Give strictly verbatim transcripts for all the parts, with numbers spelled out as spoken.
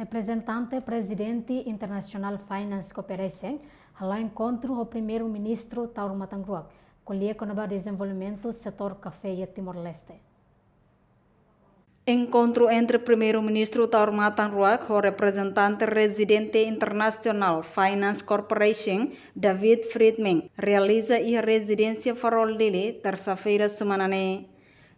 Reprezentante Prezidente International Finance Corporation hala'o enkontru ho Primeiru-Ministru Taur Matan Ruak, ko'alia kona-ba dezenvolvimentu setór kafé iha Timor-Leste. Enkontru entre Primeiru-Ministru Taur Matan Ruak ho reprezentante rezidente International Finance Corporation, David Friedman, realiza iha rezidénsia Farol Dili, tersa-feira semana ne'e.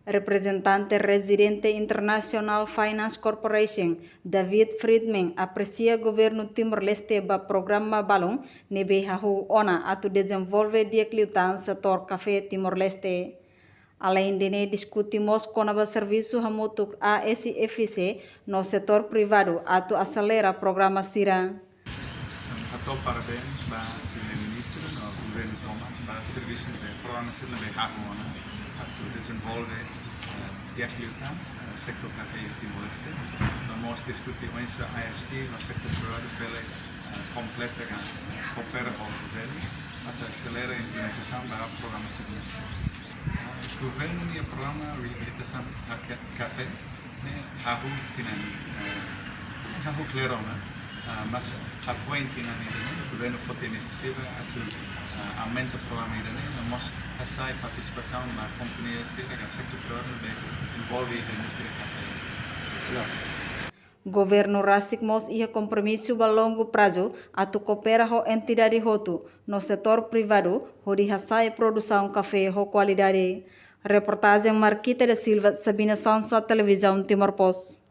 Reprezentante rezidente International Finance Corporation, David Friedman, apresia governu Timor-Leste ba programa balun ne'ebé hahú ona atu dezenvolve di'ak liután setór kafé Timor-Leste. Aleinde ne'e, diskute mós kona-ba servisu hamutuk A S F C no setór privadu atu aselera programa sira. Hato'o parabéns ba Primeiru-Ministru no governu tomak ba servisu ne'ebé programa sira ne'ebé hahú ona atu dezenvolve, eh, di'ak liután, eh, setór kafé Timor-Leste. No mós diskute oinsá A F C no setór privadu bele, eh, kompleta ka koopera ho governu atu aselera implementasaun ba programa sira. Eh, governu nia programa reabilitasaun ka-, kafé ne'e hahú tinan, eh, hahú kleur ona, ah, mas hafoin tinan ida-ne'e, governu foti inisiativa atu, ah, aumenta programa ida-ne'e, no mós hasa'e partisipasaun ba kompañia sira ka setór privadu ne'ebé envolve iha indústria kafé. Governu rasik mós iha kompromisu ba longu prazu atu koopera ho entidade hotu no setór privadu hodi hasa'e produsaun kafé ho kualidade. Reportajen Marquita da Silva, Sabina Sansa, Televizaun Timor Post.